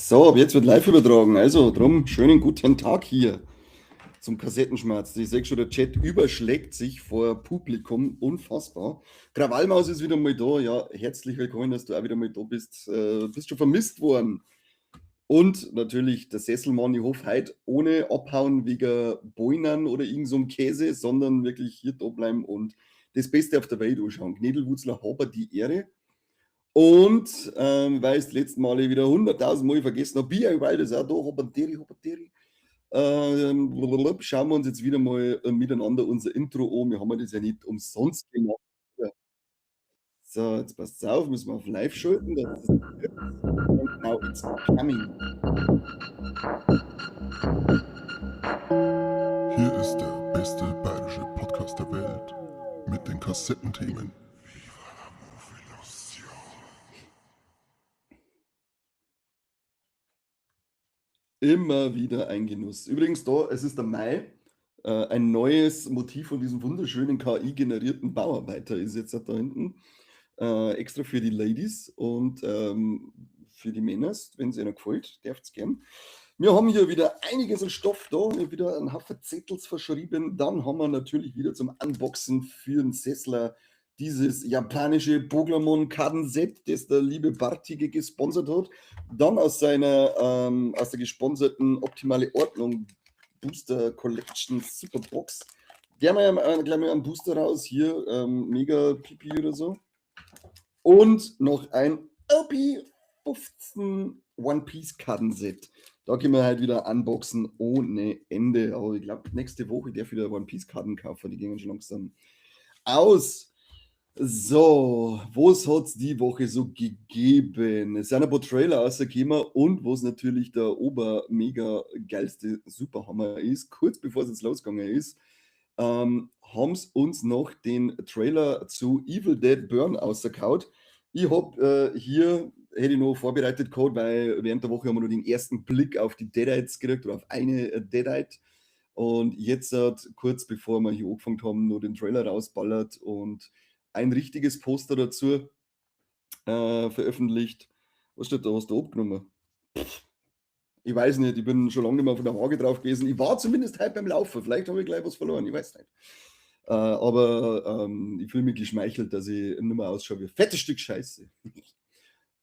So, ab jetzt wird live übertragen. Also, drum schönen guten Tag hier zum Kassettenschmerz. Ich sehe schon, der Chat überschlägt sich vor Publikum. Unfassbar. Krawallmaus ist wieder mal da. Ja, herzlich willkommen, dass du auch wieder mal da bist. Bist schon vermisst worden. Und natürlich der Sesselmann, ich hoffe heute ohne Abhauen wegen Bäunen oder irgend so einem Käse, sondern wirklich hier da bleiben und das Beste auf der Welt anschauen. Gnädelwurzler, habe die Ehre. Und weil ich das letzte Mal wieder 100.000 Mal vergessen habe, Bier, weil das auch da, Hopanteri, Hopanteri. Schauen wir uns jetzt wieder mal miteinander unser Intro an. Wir haben das ja nicht umsonst gemacht. Ja. So, jetzt passt's auf, müssen wir auf live schalten. Das ist und now it's coming. Hier ist der beste bayerische Podcast der Welt mit den Kassettenthemen. Immer wieder ein Genuss. Übrigens da, es ist der Mai, ein neues Motiv von diesem wunderschönen KI-generierten Bauarbeiter ist jetzt da hinten. Extra für die Ladies und für die Männer, wenn es ihnen gefällt, dürft's gern. Wir haben hier wieder einiges an Stoff da, wir haben wieder einen Haufen Zettels verschrieben. Dann haben wir natürlich wieder zum Unboxen für den Sessler dieses japanische Pokémon-Kartenset, das der liebe Bartige gesponsert hat. Dann aus der gesponserten Optimale Ordnung Booster Collection Superbox. Der haben wir ja gleich mal einen Booster raus, hier, Mega Pipi oder so. Und noch ein LP15 One Piece Kartenset. Da können wir halt wieder unboxen ohne Ende. Aber ich glaub, nächste Woche darf ich wieder One Piece Karten kaufen. Die gehen schon langsam aus. So, was hat's die Woche so gegeben? Es sind ein paar Trailer rausgekommen und was natürlich der ober-mega geilste Superhammer ist, kurz bevor es jetzt losgegangen ist, haben's uns noch den Trailer zu Evil Dead Burn rausgehauen. Ich hab hier, hätte ich noch vorbereitet gehabt, weil während der Woche haben wir noch den ersten Blick auf die Deadites gekriegt oder auf eine Deadite. Und jetzt, kurz bevor wir hier angefangen haben, noch den Trailer rausballert und ein richtiges Poster dazu veröffentlicht. Was steht da? Hast du abgenommen? Ich weiß nicht, ich bin schon lange nicht mehr von der Waage drauf gewesen. Ich war zumindest heute beim Laufen. Vielleicht habe ich gleich was verloren, ich weiß nicht. Aber ich fühle mich geschmeichelt, dass ich nicht mehr ausschaue wie ein fettes Stück Scheiße.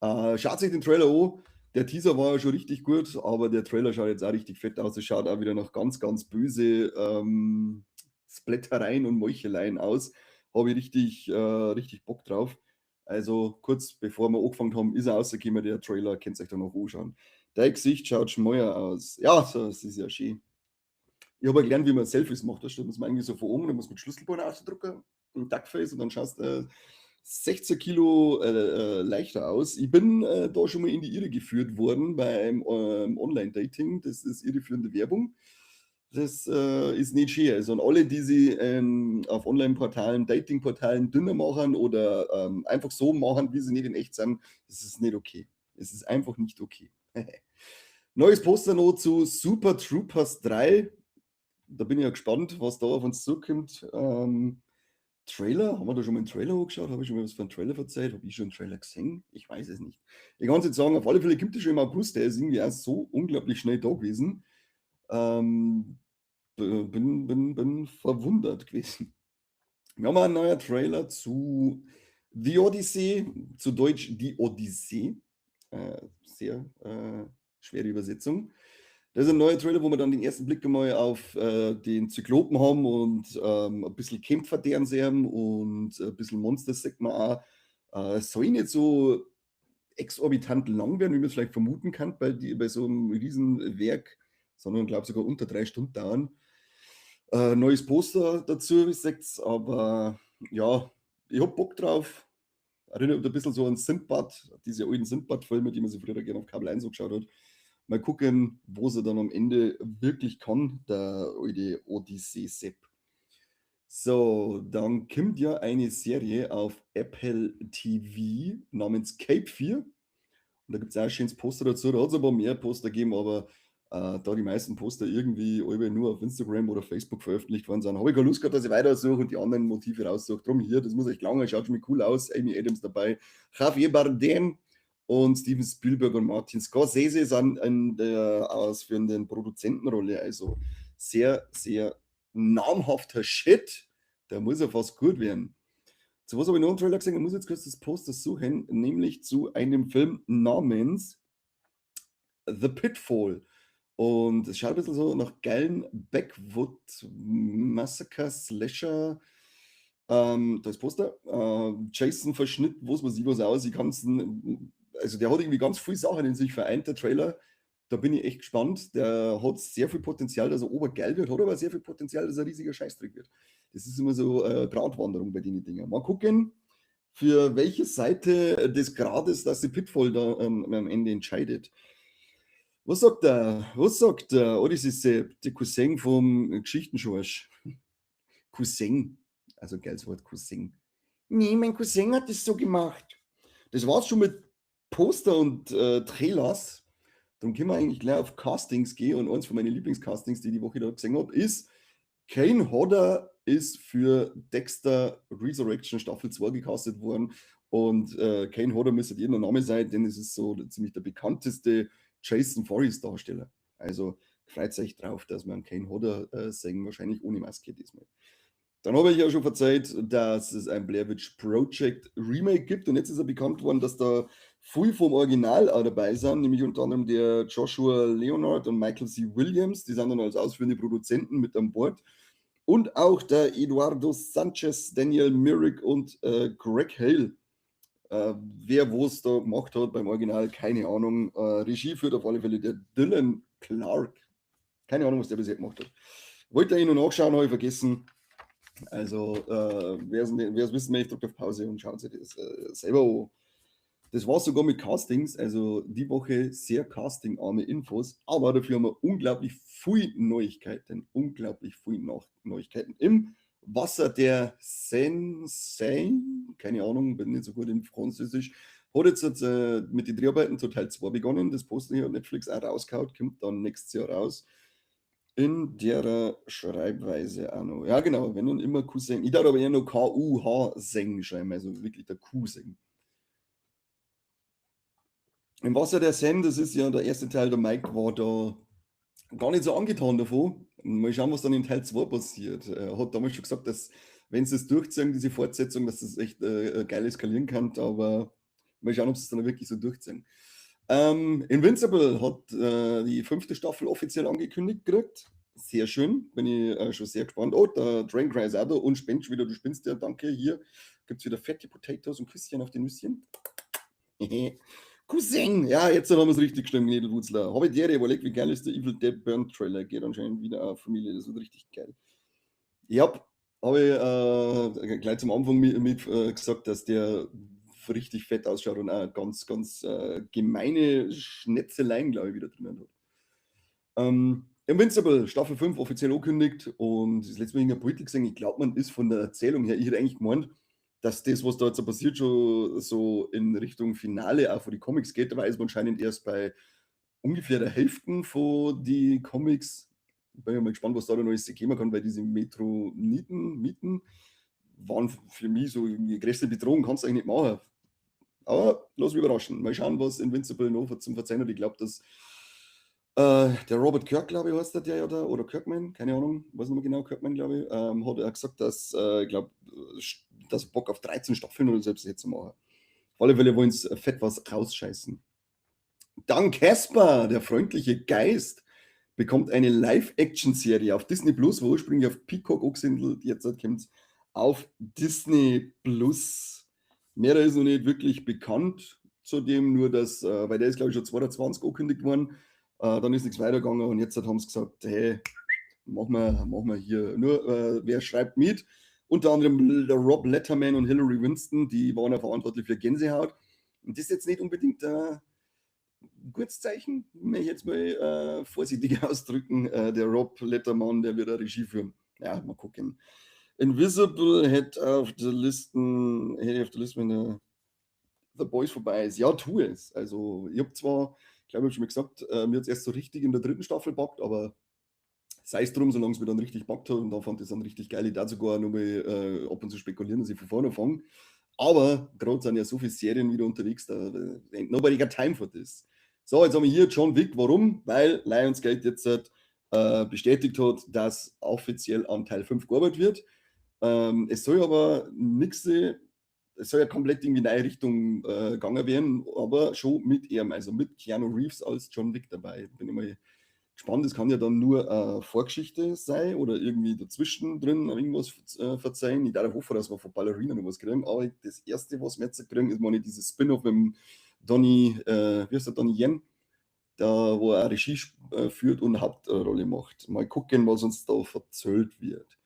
Schaut sich den Trailer an. Der Teaser war ja schon richtig gut, aber der Trailer schaut jetzt auch richtig fett aus. Es schaut auch wieder nach ganz, ganz böse Splattereien und Meucheleien aus. Habe ich richtig Bock drauf. Also kurz bevor wir angefangen haben, ist er rausgekommen, der Trailer. Könnt ihr euch da noch anschauen. Dein Gesicht schaut schmeuer aus. Ja, so, das ist ja schön. Ich habe ja gelernt, wie man Selfies macht. Da muss man eigentlich so von oben, da muss man mit Schlüsselbein ausdrücken, ein Duckface und dann schaust du 16 Kilo leichter aus. Ich bin da schon mal in die Irre geführt worden beim Online-Dating. Das ist irreführende Werbung. Das ist nicht schön. Also an alle, die sich auf Online-Portalen, Dating-Portalen dünner machen oder einfach so machen, wie sie nicht in echt sind, das ist nicht okay. Es ist einfach nicht okay. Neues Poster noch zu Super Troopers 3. Da bin ich ja gespannt, was da auf uns zukommt. Trailer? Haben wir da schon mal einen Trailer angeschaut? Habe ich schon mal was von einem Trailer verzeiht? Habe ich schon einen Trailer gesehen? Ich weiß es nicht. Ich kann es jetzt sagen, auf alle Fälle gibt es schon im August. Der ist irgendwie auch so unglaublich schnell da gewesen. Bin verwundert gewesen. Wir haben einen neuen Trailer zu The Odyssey, zu Deutsch Die Odyssee. Sehr schwere Übersetzung. Das ist ein neuer Trailer, wo wir dann den ersten Blick einmal auf den Zyklopen haben und ein bisschen Kämpfer deren sehen und ein bisschen Monster sieht man auch. Es soll nicht so exorbitant lang werden, wie man es vielleicht vermuten kann bei so einem Riesenwerk, sondern glaub sogar unter 3 Stunden dauern. Neues Poster dazu, wie gesagt, aber ja, ich hab Bock drauf. Erinnert ein bisschen so an Sindbad, diese alten Sindbad-Filme, die man sich früher gerne auf Kabel 1 angeschaut hat. Mal gucken, wo sie dann am Ende wirklich kann, der alte Odyssee Sepp. So, dann kommt ja eine Serie auf Apple TV namens Cape 4. Und da gibt's auch ein schönes Poster dazu. Da hat's aber mehr Poster gegeben, aber da die meisten Poster irgendwie alle nur auf Instagram oder Facebook veröffentlicht worden sind, habe ich keine Lust gehabt, dass ich weitersuche und die anderen Motive raussuche. Drum hier, das muss echt lange, schaut schon mal cool aus. Amy Adams dabei, Javier Bardem Und Steven Spielberg und Martin Scorsese sind in der ausführenden Produzentenrolle. Also sehr, sehr namhafter Shit. Der muss ja fast gut werden. Zu was habe ich noch einen Trailer gesehen? Ich muss jetzt kurz das Poster suchen, nämlich zu einem Film namens The Pitfall. Und es schaut ein bisschen so nach geilen Backwood Massacre Slasher. Da ist Poster. Jason-Verschnitt, was weiß ich was aus. Ich kann's, also der hat irgendwie ganz viele Sachen in sich vereint, der Trailer. Da bin ich echt gespannt. Der hat sehr viel Potenzial, dass er obergeil wird, hat aber sehr viel Potenzial, dass er ein riesiger Scheißdreck wird. Das ist immer so Gratwanderung bei den Dingen. Mal gucken, für welche Seite des Grades das die Pitfall da am Ende entscheidet. Was sagt er? Was sagt er? Oh, das ist der Cousin vom Geschichtenschorsch. Cousin. Also geiles Wort, Cousin. Nee, mein Cousin hat das so gemacht. Das war's schon mit Poster und Trailers. Dann können wir eigentlich gleich auf Castings gehen und eins von meinen Lieblingscastings, die ich die Woche da gesehen habe, ist Kane Hodder ist für Dexter Resurrection Staffel 2 gecastet worden und Kane Hodder müsste jedem Name sein, denn es ist so ziemlich der bekannteste Jason Voorhees Darsteller. Also freut euch drauf, dass wir einen Kane Hodder sehen, wahrscheinlich ohne Maske diesmal. Dann habe ich ja schon verzeiht, dass es ein Blair Witch Project Remake gibt und jetzt ist ja bekannt worden, dass da viel vom Original auch dabei sind, nämlich unter anderem der Joshua Leonard und Michael C. Williams, die sind dann als ausführende Produzenten mit an Bord. Und auch der Eduardo Sanchez, Daniel Myrick und Greg Hale. Wer was da gemacht hat beim Original, keine Ahnung. Regie führt auf alle Fälle der Dylan Clark. Keine Ahnung, was der bisher gemacht hat. Wollte ich noch nachschauen, habe ich vergessen. Also, wer es wissen möchte, drückt auf Pause und schaut sich das selber an. Das war sogar mit Castings, also die Woche sehr castingarme Infos, aber dafür haben wir unglaublich viele Neuigkeiten, unglaublich viele Neuigkeiten im Wasser der Seine, keine Ahnung, bin nicht so gut im Französisch, hat jetzt mit den Dreharbeiten zu Teil 2 begonnen, das Poster hier hat Netflix auch rausgehauen, kommt dann nächstes Jahr raus. In der Schreibweise auch noch. Ja, genau, wenn nun immer Cousin. Ich darf aber eher noch K-U-H-Seng schreiben, also wirklich der Cousin. Im Wasser der Seine, das ist ja der erste Teil, der Mike war da gar nicht so angetan davon. Mal schauen, was dann in Teil 2 passiert. Er hat damals schon gesagt, dass, wenn sie es durchziehen, diese Fortsetzung, dass das echt geil eskalieren kann, aber mal schauen, ob sie es dann wirklich so durchziehen. Invincible hat die 5. Staffel offiziell angekündigt gekriegt. Sehr schön, bin ich schon sehr gespannt. Oh, der Drain Cry ist auch da und spinnt schon wieder, du spinnst ja, danke. Hier gibt's wieder fette Potatoes und Küsschen auf die Nüsschen. Cousin, ja, jetzt haben wir's richtig geschrieben, Gnädelwutzler. Habe ich dir überlegt, wie geil ist der Evil Dead Burn Trailer? Geht anscheinend wieder auf Familie, das wird richtig geil. Ja, habe ich gleich zum Anfang mit gesagt, dass der richtig fett ausschaut und auch ganz, ganz gemeine Schnetzeleien, glaube ich, wieder drinnen hat. Invincible, Staffel 5, offiziell angekündigt und das letzte Mal in der Politik gesehen, ich glaube, man ist von der Erzählung her, ich hätte eigentlich gemeint, dass das, was da jetzt so passiert, schon so in Richtung Finale auch von den Comics geht, aber ist man anscheinend erst bei ungefähr der Hälfte von den Comics. Bin ja mal gespannt, was da noch Neues geben kann, weil diese Metroniten, Mieten waren für mich so die größte Bedrohung, kannst du eigentlich nicht machen. Aber lass mich überraschen. Mal schauen, was Invincible noch zum Verzeihen hat. Ich glaub, dass der Robert Kirk, glaube ich, heißt der ja da, oder Kirkman, keine Ahnung, weiß nicht mehr genau, Kirkman, glaube ich, hat er gesagt, dass, ich glaub, dass Bock auf 13 Staffeln oder selbst jetzt zu machen. Auf alle Fälle wollen sie fett was rausscheißen. Dann Casper, der freundliche Geist, bekommt eine Live-Action-Serie auf Disney Plus, wo ursprünglich auf Peacock angesiedelt, jetzt kommt's auf Disney Plus. Mehr ist noch nicht wirklich bekannt zudem, nur dass, weil der ist, glaube ich, schon 2020 angekündigt worden. Dann ist nichts weitergegangen und jetzt haben sie gesagt, hey, machen wir hier. Nur, wer schreibt mit? Unter anderem der Rob Letterman und Hilary Winston, die waren ja verantwortlich für Gänsehaut. Und das ist jetzt nicht unbedingt ein gutes Zeichen, möchte ich jetzt mal vorsichtig ausdrücken. Der Rob Letterman, der wird eine Regie führen. Ja, mal gucken. Invisible hätte auf der Listen, hätte auf der Liste, wenn der The Boys vorbei ist. Ja, tu es. Also, ich hab zwar, ich glaube, ich hab schon mal gesagt, mir hat's erst so richtig in der 3. Staffel packt, aber sei es drum, solange es mir dann richtig packt hat und dann fand ich es dann richtig geil. Ich darf sogar noch mal ab und zu spekulieren, dass ich von vorne fange. Aber gerade sind ja so viele Serien wieder unterwegs, da ain't nobody got time for this. So, jetzt haben wir hier John Wick. Warum? Weil Lionsgate jetzt bestätigt hat, dass offiziell an Teil 5 gearbeitet wird. Es soll aber nichts, es soll ja komplett irgendwie in eine Richtung gegangen werden, aber schon mit ihm, also mit Keanu Reeves als John Wick dabei. Bin ich mal gespannt, es kann ja dann nur Vorgeschichte sein oder irgendwie dazwischen drin irgendwas verzeihen. Ich darf hoffen, dass wir von Ballerina noch was kriegen, aber das Erste, was wir jetzt kriegen, ist mal dieses Spin-off mit dem Donnie, wie heißt der, Donnie Yen, da, wo er Regie führt und Hauptrolle macht. Mal gucken, was uns da verzählt wird.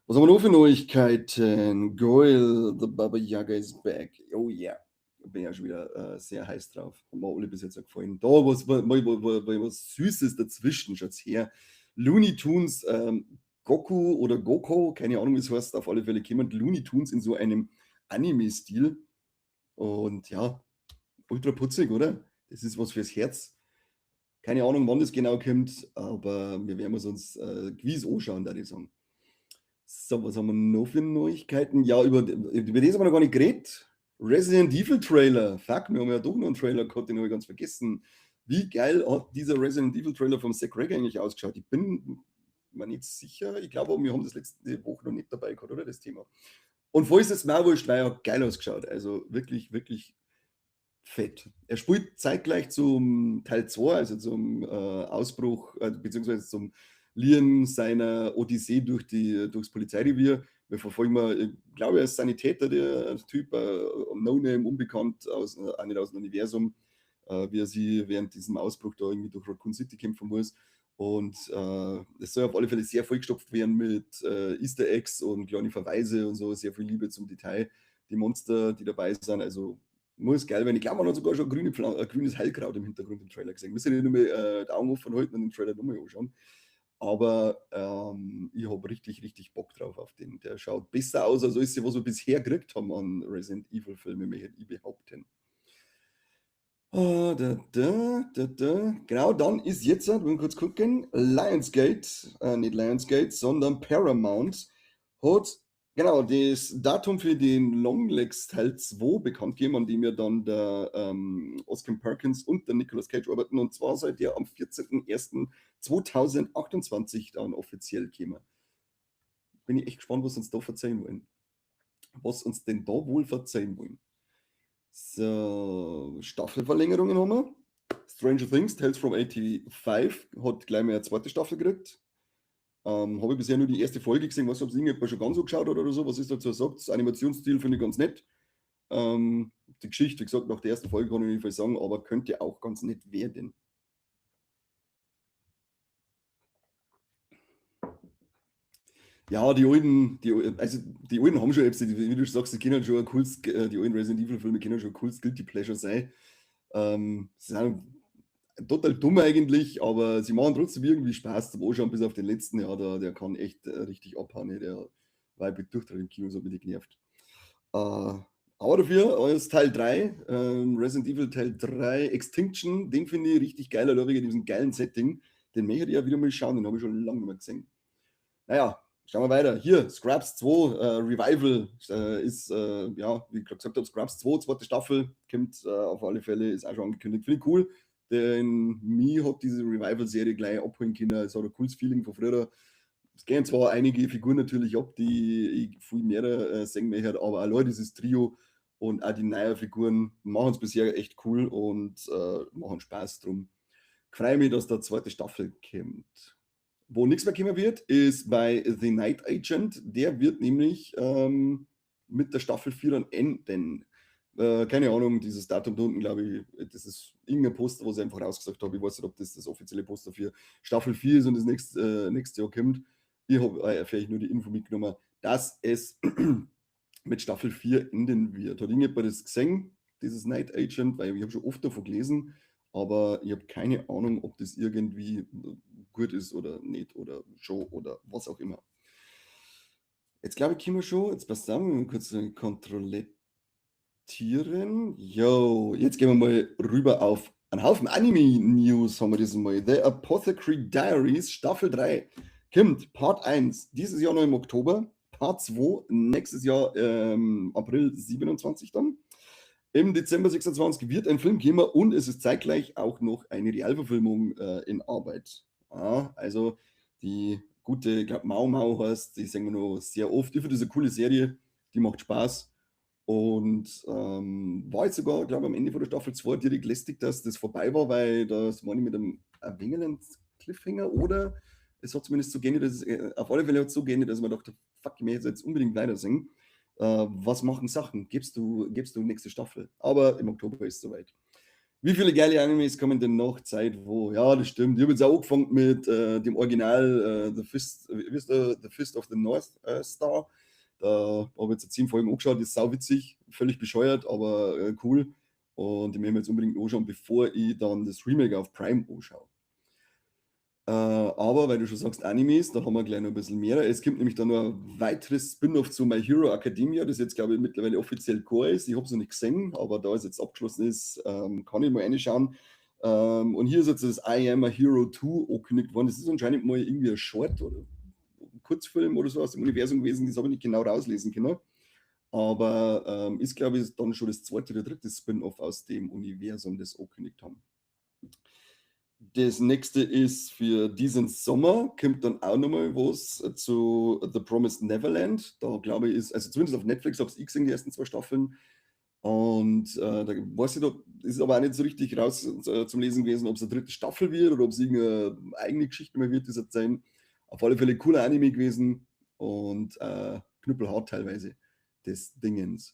Was haben wir noch für Neuigkeiten? Goyle, The Baba Yaga is back. Oh yeah. Da bin ich ja schon wieder sehr heiß drauf. Haben mir alle bis jetzt auch gefallen. Da was, mal, mal, mal, was Süßes dazwischen, schaut's her. Looney Tunes, Goku oder Goko, keine Ahnung, wie es heißt, auf alle Fälle kommen Looney Tunes in so einem Anime-Stil. Und ja, ultra putzig, oder? Das ist was fürs Herz. Keine Ahnung, wann das genau kommt, aber wir werden es uns gewiss anschauen, da ich sagen. So, was haben wir noch für Neuigkeiten? Ja, über das haben wir noch gar nicht geredet. Resident Evil Trailer. Fuck, wir haben ja doch noch einen Trailer gehabt, den habe ich ganz vergessen. Wie geil hat dieser Resident Evil Trailer vom Zach Cregger eigentlich ausgeschaut? Ich bin mir nicht sicher. Ich glaube, wir haben das letzte Woche noch nicht dabei gehabt, oder? Das Thema. Und falls es mir wurscht, weil er hat geil ausgeschaut. Also wirklich, wirklich fett. Er spielt zeitgleich zum Teil 2, also zum Ausbruch, beziehungsweise zum Leon seiner Odyssee durchs Polizeirevier. Wir verfolgen mal, ich glaube, er ist Sanitäter, der Typ, No Name, unbekannt, auch nicht aus dem Universum, wie er sie während diesem Ausbruch da irgendwie durch Raccoon City kämpfen muss. Und es soll auf alle Fälle sehr vollgestopft werden mit Easter Eggs und kleine Verweise und so, sehr viel Liebe zum Detail. Die Monster, die dabei sind, also muss geil werden. Ich glaube, man hat sogar schon grünes Heilkraut im Hintergrund im Trailer gesehen. Müssen nicht nur mehr die Augen offen halten und den Trailer nochmal anschauen. Aber ich habe richtig, richtig Bock drauf auf den. Der schaut besser aus als alles, was wir bisher gekriegt haben an Resident Evil Filmen, möchte ich behaupten. Ah, da, da, da, da. Genau, dann ist jetzt, wir müssen kurz gucken, Lionsgate, nicht Lionsgate, sondern Paramount hat genau das Datum für den Longlegs Teil 2 bekannt gegeben, an dem ja dann der Oscar Perkins und der Nicolas Cage arbeiten. Und zwar soll der am 14.01.2028 dann offiziell kommen. Bin ich echt gespannt, was uns da verzeihen wollen. Was uns denn da wohl verzeihen wollen. So, Staffelverlängerungen haben wir. Stranger Things, Tales from 85 hat gleich mal eine zweite Staffel gekriegt. Habe ich bisher nur die erste Folge gesehen, weiß nicht, ob es irgendjemand schon ganz so geschaut hat oder so. Was ist dazu sagt? Das Animationsstil finde ich ganz nett. Die Geschichte, wie gesagt, nach der ersten Folge kann ich nicht viel sagen, aber könnte auch ganz nett werden. Ja, die alten, die, also die alten haben schon, wie du sagst, die können schon ein cooles, die alten Resident Evil Filme können schon ein cooles Guilty Pleasure sein. Sie sind total dumm eigentlich, aber sie machen trotzdem irgendwie Spaß zum Anschauen, bis auf den letzten, ja, der kann echt richtig abhauen, ne? Der war ich durchdrehen im Kino, so hat mich genervt. Aber dafür ist Teil 3, Resident Evil Teil 3 Extinction, den finde ich richtig geil, oder wegen diesem geilen Setting. Den möchte ich ja wieder mal schauen, den habe ich schon lange nicht mehr gesehen. Naja, schauen wir weiter. Hier, Scrubs 2, Revival ist, ja, wie ich gerade gesagt habe, Scrubs 2, zweite Staffel, kommt auf alle Fälle, ist auch schon angekündigt. Finde ich cool, denn mir hat diese Revival-Serie gleich abholen können. Es hat ein cooles Feeling von früher. Es gehen zwar einige Figuren natürlich ab, die ich viel mehr sehen möchte, aber allein dieses Trio und auch die neuen Figuren machen es bisher echt cool und machen Spaß drum. Ich freue mich, dass da zweite Staffel kommt. Wo nichts mehr kommen wird, ist bei The Night Agent. Der wird nämlich mit der Staffel 4 dann enden. Keine Ahnung, dieses Datum da unten, glaube ich, das ist irgendein Poster, was ich einfach rausgesagt habe. Ich weiß nicht, ob das das offizielle Poster für Staffel 4 ist und das nächstes Jahr kommt. Ich habe vielleicht nur die Info mitgenommen, dass es mit Staffel 4 enden wird. Hat irgendjemand das gesehen, dieses Night Agent? Weil ich habe schon oft davon gelesen, aber ich habe keine Ahnung, ob das irgendwie gut ist oder nicht oder schon oder was auch immer. Jetzt glaube ich, kommen wir schon. Jetzt passt auf, wir kurz kontrollieren. Yo, jetzt gehen wir mal rüber auf einen Haufen Anime-News haben wir dieses Mal. The Apothecary Diaries Staffel 3 kommt, Part 1, dieses Jahr noch im Oktober, Part Part 2 nächstes Jahr, April 27 dann. Im Dezember 26 wird ein Film kommen und es ist zeitgleich auch noch eine Realverfilmung in Arbeit. Ja, also die gute, ich glaube, Mau Mau heißt, die sehen wir noch sehr oft. Ich finde das eine coole Serie, die macht Spaß. Und war jetzt sogar, glaube ich, am Ende von der Staffel 2 direkt lästig, dass das vorbei war, weil das war nicht mit einem ein wenig Cliffhanger oder es hat zumindest so geendet, dass es, auf alle Fälle hat es so geendet, dass man dachte, fuck, ich möchte jetzt unbedingt weitersehen. Was machen Sachen? Gibst du nächste Staffel? Aber im Oktober ist es soweit. Wie viele geile Animes kommen denn noch? Zeit wo? Ja, das stimmt. Ich habe jetzt auch angefangen mit dem Original The Fist, wie ist der? The Fist of the North Star. Da habe ich jetzt 10 Folgen angeschaut, ist sauwitzig, völlig bescheuert, aber cool. Und ich möchte mir jetzt unbedingt anschauen, bevor ich dann das Remake auf Prime anschaue. Aber weil du schon sagst Animes, da haben wir gleich noch ein bisschen mehr. Es gibt nämlich dann noch ein weiteres Spin-off zu My Hero Academia, das jetzt, glaube ich, mittlerweile offiziell klar ist. Ich habe es noch nicht gesehen, aber da es jetzt abgeschlossen ist, kann ich mal reinschauen. Und hier ist jetzt das I Am a Hero 2 angekündigt worden. Das ist anscheinend mal irgendwie ein Short oder ein Kurzfilm oder so aus dem Universum gewesen, das habe ich nicht genau rauslesen können. Aber ist, glaube ich, dann schon das zweite oder dritte Spin-off aus dem Universum, das angekündigt haben. Das nächste ist für diesen Sommer, kommt dann auch nochmal was zu The Promised Neverland. Da glaube ich, ist, also zumindest auf Netflix habe ich gesehen, die ersten zwei Staffeln. Und da weiß ich noch, ist aber auch nicht so richtig raus zum Lesen gewesen, ob es eine dritte Staffel wird oder ob es irgendeine eigene Geschichte mehr wird, das sein. Auf alle Fälle cooler Anime gewesen und knüppelhart teilweise des Dingens.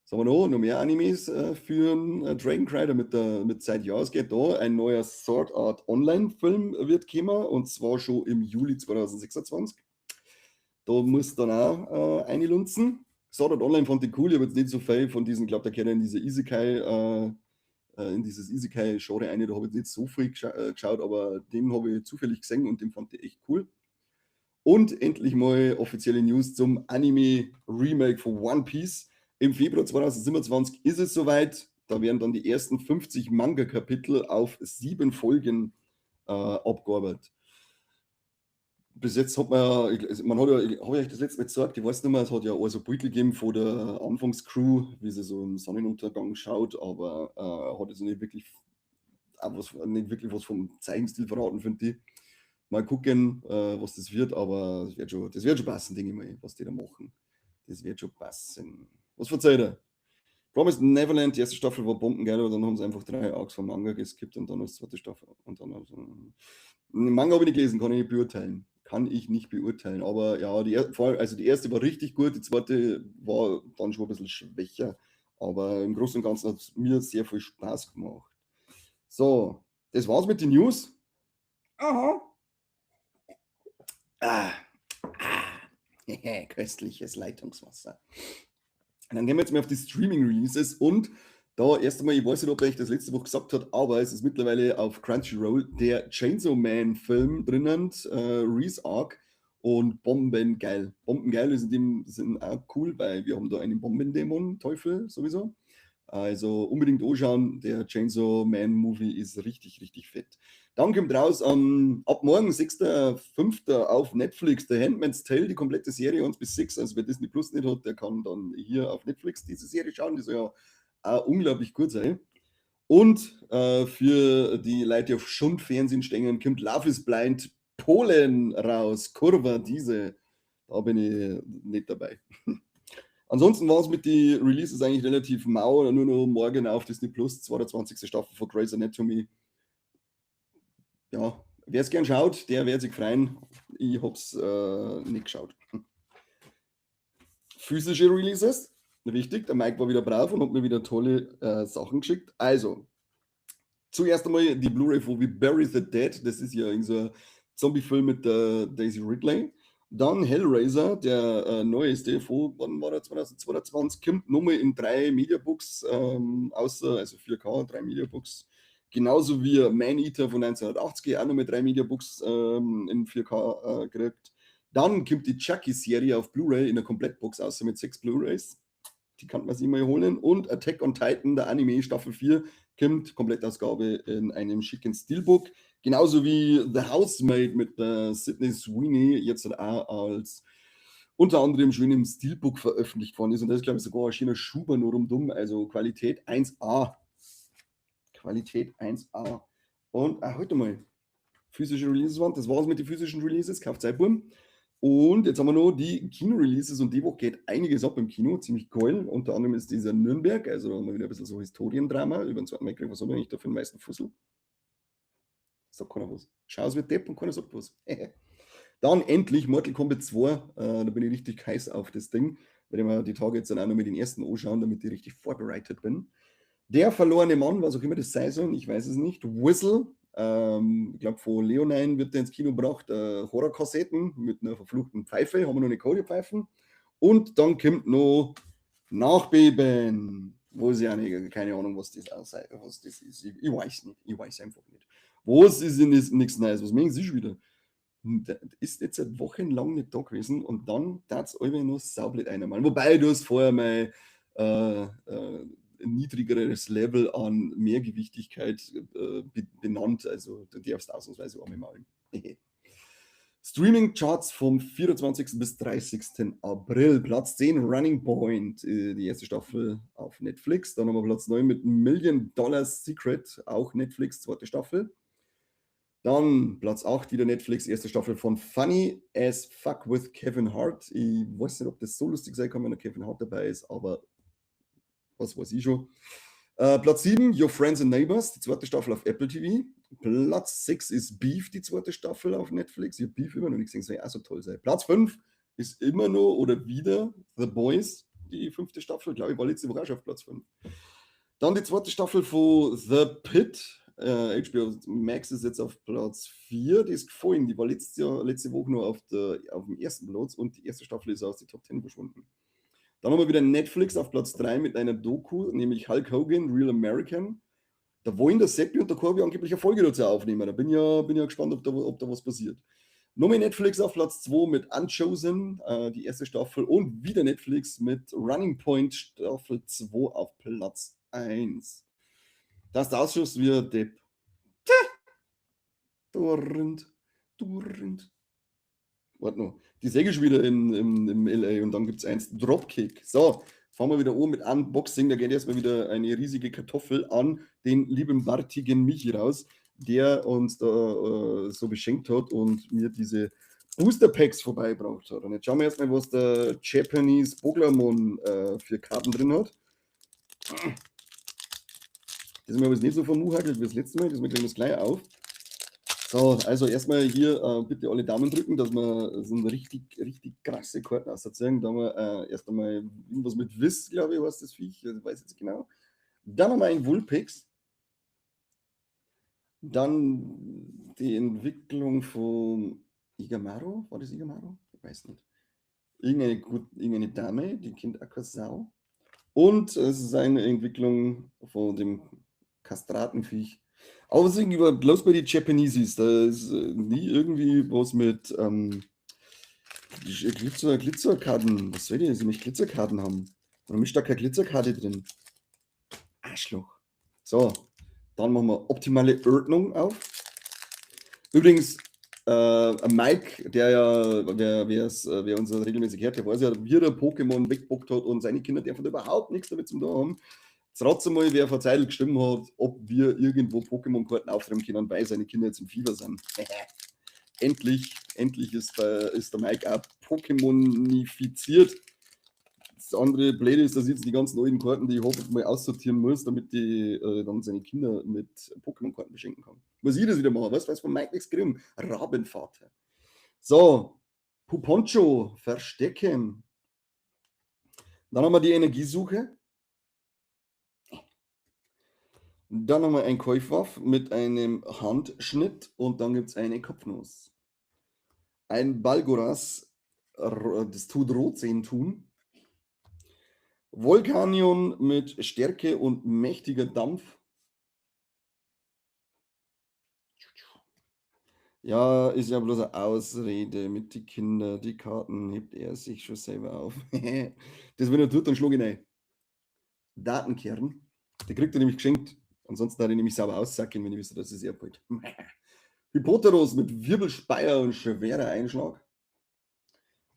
Was haben wir noch? Noch mehr Animes für Dragon Cry, damit der mit Zeit ja, es geht da. Ein neuer Sword Art Online-Film wird kommen, und zwar schon im Juli 2026. Da muss dann auch einlunzen. Sword Art Online fand ich cool, ich habe jetzt nicht so viel von diesen, ich glaube, da kennen diese Isekai, in dieses Isekai-Genre eine, da habe ich nicht so viel geschaut, aber den habe ich zufällig gesehen und den fand ich echt cool. Und endlich mal offizielle News zum Anime-Remake von One Piece. Im Februar 2027 ist es soweit. Da werden dann die ersten 50 Manga-Kapitel auf 7 Folgen abgearbeitet. Bis jetzt hat man ja, man hat ja, habe ich euch das letzte Mal gesagt, ich weiß nicht mehr, es hat ja auch so Bildl gegeben von der Anfangscrew, wie sie so im Sonnenuntergang schaut, aber hat jetzt nicht wirklich, auch was, nicht wirklich was vom Zeichenstil verraten, finde ich. Mal gucken, was das wird, aber das wird schon passen, denke ich mal, was die da machen. Das wird schon passen. Was verzeiht er? Promised Neverland, die erste Staffel war bombengeil, aber dann haben sie einfach 3 Arcs vom Manga geskippt und dann als zweite Staffel. Und dann haben sie, den Manga habe ich nicht gelesen, kann ich nicht beurteilen. Kann ich nicht beurteilen. Aber ja, die, vor allem, also die erste war richtig gut, die zweite war dann schon ein bisschen schwächer. Aber im Großen und Ganzen hat es mir sehr viel Spaß gemacht. So, das war's mit den News. Aha. Ah. Ah. Köstliches Leitungswasser. Und dann gehen wir jetzt mal auf die Streaming-Releases und da erst einmal, ich weiß nicht, ob ich das letzte Woche gesagt hat, aber es ist mittlerweile auf Crunchyroll der Chainsaw Man-Film drinnen, Reze Arc, und bombengeil. Bombengeil ist in dem Sinn auch cool, weil wir haben da einen Bombendämon, Teufel sowieso. Also unbedingt anschauen, der Chainsaw Man Movie ist richtig, richtig fett. Dann kommt raus ab morgen, 6.5. auf Netflix, The Handmaid's Tale, die komplette Serie 1 bis 6. Also wer Disney Plus nicht hat, der kann dann hier auf Netflix diese Serie schauen, die soll ja auch unglaublich gut sein. Und für die Leute, die auf Schundfernsehen stehen, kommt Love is Blind Polen raus. Kurwa, diese. Da bin ich nicht dabei. Ansonsten war es mit den Releases eigentlich relativ mau. Nur noch morgen auf Disney Plus, 22. Staffel von Grey's Anatomy. Ja, wer es gern schaut, der wird sich freuen. Ich hab's nicht geschaut. Physische Releases, wichtig, der Mike war wieder brav und hat mir wieder tolle Sachen geschickt. Also, zuerst einmal die Blu-ray von We Bury the Dead, das ist ja irgend so ein Zombie-Film mit der Daisy Ridley. Dann Hellraiser, der neueste von, wann war der, 2022, kommt nochmal in 3 Mediabooks, außer, also 4K, 3 Mediabooks. Genauso wie Maneater von 1980, auch nochmal 3 Mediabooks in 4K gekriegt. Dann kommt die Chucky-Serie auf Blu-ray in der Komplettbox, außer mit 6 Blu-rays. Die kann man sich mal holen. Und Attack on Titan, der Anime Staffel 4, kommt Komplettausgabe in einem schicken Steelbook. Genauso wie The Housemaid mit der Sydney Sweeney, jetzt auch als Unter anderem schön im Steelbook veröffentlicht worden ist. Und da ist, glaube ich, sogar ein schöner Schuber nur rundum. Also Qualität 1A. Qualität 1A. Und heute mal physische Releases waren. Das war's mit den physischen Releases. Kauft Zeitburm. Und jetzt haben wir noch die Kino-Releases und die Woche geht einiges ab im Kino, ziemlich geil. Unter anderem ist dieser Nürnberg, also da haben wir wieder ein bisschen so Historiendrama über den Zweiten Weltkrieg. Was haben wir eigentlich da für den meisten Fussel? Sagt keiner was. Schau aus wie Depp und keiner sagt was. Dann endlich Mortal Kombat 2, da bin ich richtig heiß auf das Ding. Werde ich mir die Tage jetzt dann auch noch mit den ersten anschauen, damit ich richtig vorbereitet bin. Der verlorene Mann, was auch immer das sein soll, ich weiß es nicht. Whistle, ich glaube, von Leonine wird der ins Kino gebracht, Horrorkassetten mit einer verfluchten Pfeife, haben wir noch eine Pfeifen. Und dann kommt noch Nachbeben, wo ich auch nicht, keine Ahnung, was das auch sei, was das ist. Ich weiß nicht, ich weiß einfach nicht. Was ist denn nichts Neues? Was meinen Sie schon wieder? Der ist jetzt seit wochenlang nicht da gewesen und dann tat's alle noch saublöd einmal. Wobei du hast vorher mal niedrigeres Level an Mehrgewichtigkeit benannt, also du darfst ausnahmsweise auch mal malen. Streaming-Charts vom 24. bis 30. April. Platz 10, Running Point, die erste Staffel auf Netflix. Dann haben wir Platz 9 mit Million Dollar Secret, auch Netflix, zweite Staffel. Dann Platz 8, wieder Netflix, erste Staffel von Funny as Fuck with Kevin Hart. Ich weiß nicht, ob das so lustig sein kann, wenn der Kevin Hart dabei ist, aber was weiß ich schon. Platz 7, Your Friends and Neighbors, die zweite Staffel auf Apple TV. Platz 6 ist Beef, die zweite Staffel auf Netflix. Ich hab Beef immer noch nicht gesehen, soll ja auch so toll sein. Platz 5 ist immer noch oder wieder The Boys, die fünfte Staffel. Glaube ich, war letzte Woche auch schon auf Platz 5. Dann die zweite Staffel von The Pitt. HBO Max ist jetzt auf Platz 4. Die ist gefallen. Die war letzte Woche nur auf dem ersten Platz und die erste Staffel ist aus den Top 10 verschwunden. Dann haben wir wieder Netflix auf Platz 3 mit einer Doku, nämlich Hulk Hogan, Real American. Da wollen der Seppi und der Corby angeblich eine Folge dazu aufnehmen. Da bin ja gespannt, ob da was passiert. Nochmal Netflix auf Platz 2 mit Unchosen, die erste Staffel, und wieder Netflix mit Running Point Staffel 2 auf Platz 1. Das ist der Ausschuss wie ein Depp. Du Rind, du Rind. Warte noch. Die sehe ich schon wieder im LA und dann gibt es eins Dropkick. So, fangen wir wieder an mit Unboxing. Da geht erstmal wieder eine riesige Kartoffel an den lieben bartigen Michi raus, der uns da so beschenkt hat und mir diese Booster Packs vorbeigebracht hat. Und jetzt schauen wir erstmal, was der Japanese Boglamon für Karten drin hat. Das ist mir aber nicht so vermuhagelt wie das letzte Mal, das wir kriegen das gleich auf. So, also erstmal hier bitte alle Daumen drücken, dass wir so eine richtig, richtig krasse Karten ausziehen. Da haben wir erst einmal irgendwas mit Wiss, glaube ich, heißt das Viech, ich weiß jetzt genau. Dann haben wir ein Vulpix. Dann die Entwicklung von Igamaro, war das Igamaro? Ich weiß nicht. Irgendeine Dame, die kennt auch keine Sau. Und es ist eine Entwicklung von dem Kastratenviech. Aber es ist irgendwie bloß bei den Japaneses, da ist nie irgendwie was mit Glitzerkarten. Was soll das? Ich möchte Glitzerkarten haben. Warum ist da keine Glitzerkarte drin? Arschloch. So, dann machen wir optimale Ordnung auf. Übrigens, Mike, der ja, wer uns regelmäßig hört, der weiß ja, wie er Pokémon wegbockt hat und seine Kinder dürfen überhaupt nichts damit zum tun haben. Jetzt rat's mal, wer vor Zeit gestimmt hat, ob wir irgendwo Pokémon-Karten auftreiben können, weil seine Kinder jetzt im Fieber sind. Endlich, endlich ist der Mike auch Pokémonifiziert. Das andere Blöde ist, dass ich jetzt die ganzen alten Karten, die ich hoffe, mal aussortieren muss, damit die dann seine Kinder mit Pokémon-Karten beschenken kann. Muss ich das wieder machen, weißt du, was von Mike nichts kriegen? Rabenvater. So, Puponcho, verstecken. Dann haben wir die Energiesuche. Dann haben wir ein Käuferwaff mit einem Handschnitt und dann gibt es eine Kopfnuss. Ein Balgoras, das tut Rotzehen tun. Volcanion mit Stärke und mächtiger Dampf. Ja, ist ja bloß eine Ausrede mit die Kinder. Die Karten hebt er sich schon selber auf. Das, wenn er tut, dann schlage ich rein. Datenkern. Die kriegt er nämlich geschenkt. Ansonsten hat er nämlich sauber aussacken, wenn ich wüsste, dass es er bald. Hypoteros mit Wirbelspeier und schwerer Einschlag.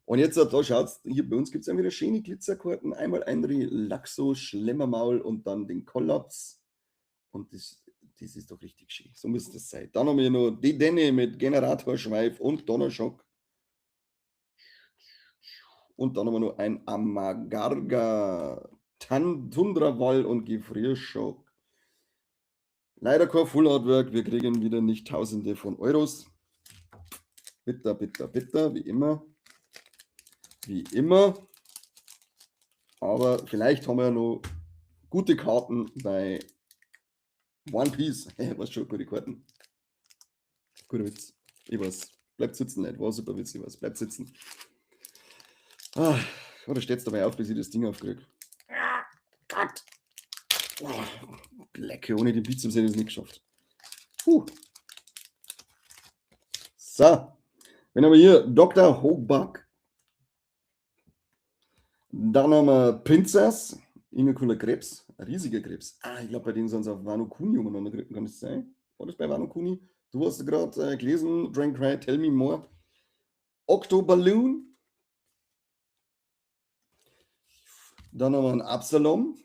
Und jetzt, da schaut's, hier bei uns gibt es wieder schöne Glitzerkarten. Einmal ein Relaxo, Schlemmermaul und dann den Kollaps. Und das ist doch richtig schön. So muss das sein. Dann haben wir noch die Denne mit Generatorschweif und Donnerschock. Und dann haben wir noch ein Amagarga, Tundrawall und Gefrierschock. Leider kein Full Artwork. Wir kriegen wieder nicht Tausende von Euros. Bitter, bitter, bitter, wie immer. Wie immer. Aber vielleicht haben wir ja noch gute Karten bei One Piece. Hey, was schon gute Karten. Guter Witz. Ich weiß. Bleibt sitzen, Leute. War super Witz, ich weiß. Bleibt sitzen. Ah, oder steht's dabei auf, bis ich das Ding aufkriege? Ah, Gott. Oh, Lecke, ohne die Bizeps hätte ich es nicht geschafft. Puh. So. Wenn haben wir hier Dr. Hobuck. Dann haben wir Princess. Immer cooler Krebs. Ein riesiger Krebs. Ah, ich glaube, bei denen sind sie auf Wano Kuni umeinander geritten. Kann das sein? War das bei Wano Kuni? Du hast gerade gelesen, Drain Cry, Tell Me More. Octo Balloon. Dann haben wir einen Absalom.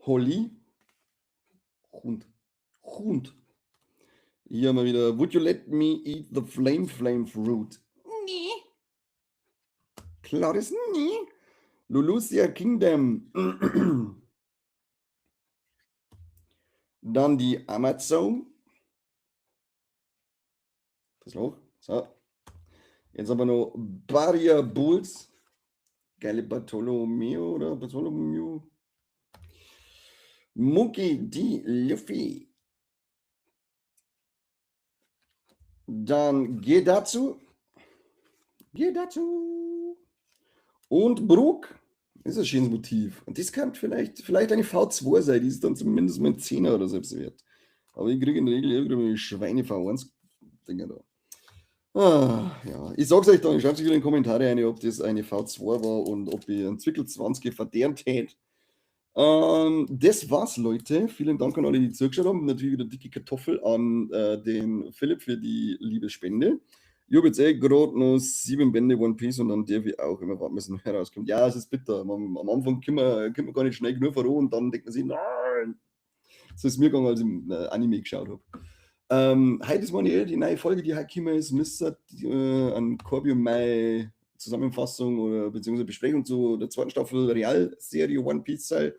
Holly. Hund. Hund. Hier haben wir wieder Would you let me eat the flame flame fruit? Nee. Klares Nee. Lulusia Kingdom. Dann die Amazon. Das Loch. So. Jetzt haben wir noch Barrier Bulls. Geile Bartolomeo oder Bartolomeo. Monkey D. Luffy. Dann geh dazu. Geh dazu. Und Brook. Das ist ein schönes Motiv. Und das kann vielleicht eine V2 sein, die ist dann zumindest mal ein 10er oder so wert. Aber ich kriege in der Regel irgendwie Schweine V1 Dinger da. Ah, ja. Ich sag's euch dann, schreibt sich wieder in die Kommentare rein, ob das eine V2 war und ob ich einen Zwickel 20 verdient hätte. Das war's, Leute. Vielen Dank an alle, die zugeschaut haben. Natürlich wieder dicke Kartoffel an den Philipp für die liebe Spende. Ich habe jetzt eh gerade noch 7 Bände One Piece und dann darf ich auch immer warten, bis ein herauskommt. Ja, es ist bitter. Am Anfang kommt man gar nicht schnell genug voran und dann denkt man sich, nein. So ist mir gegangen, als ich Anime geschaut habe. Heute ist meine die neue Folge, die heute gekommen ist, müsste an Corby und meine Zusammenfassung oder beziehungsweise Besprechung zu der zweiten Staffel Realserie One Piece sein.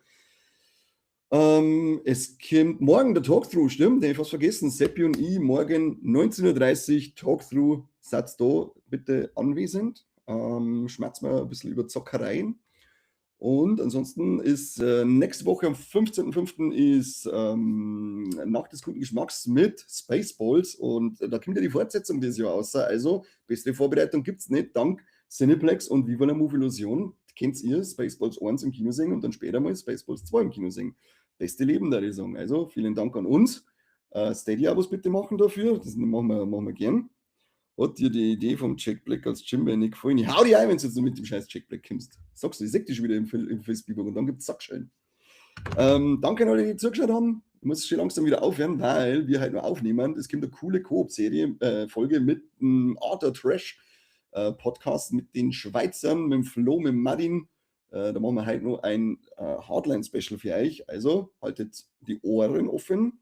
Es kommt morgen der Talkthrough, stimmt, den hab ich fast vergessen. Seppi und ich, morgen 19:30 Uhr Talkthrough, seid da bitte anwesend. Schmerzen wir ein bisschen über Zockereien. Und ansonsten ist nächste Woche am 15.05 ist Nacht des guten Geschmacks mit Spaceballs und da kommt ja die Fortsetzung dieses Jahr raus. Also bessere Vorbereitung gibt's nicht, dank Cineplex und Viva la Movie Illusion. Kennt ihr Spaceballs 1 im Kino sehen und dann später mal Spaceballs 2 im Kino sehen. Beste Leben, da ich sagen. Also vielen Dank an uns. Steady-Abos bitte machen dafür, das machen wir gern. Hat dir die Idee vom Jack Black als Jimbei nicht gefallen? Ich hau dich ein, wenn du jetzt noch mit dem scheiß Jack Black kommst. Sagst du, ich seh dich schon wieder im Facebook und dann gibt's Sackschellen. Danke an alle, die zugeschaut haben. Ich muss schon langsam wieder aufhören, weil wir halt noch aufnehmen. Es kommt eine coole Koop-Serie, Folge mit dem Arthur Trash Podcast mit den Schweizern, mit dem Flo, mit dem Martin. Da machen wir heute noch ein Hardline-Special für euch. Also haltet die Ohren offen,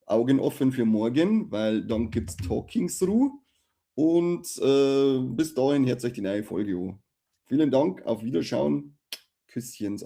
Augen offen für morgen, weil dann gibt's Talking Through. Und bis dahin hört euch die neue Folge an. Vielen Dank, auf Wiederschauen. Küsschens.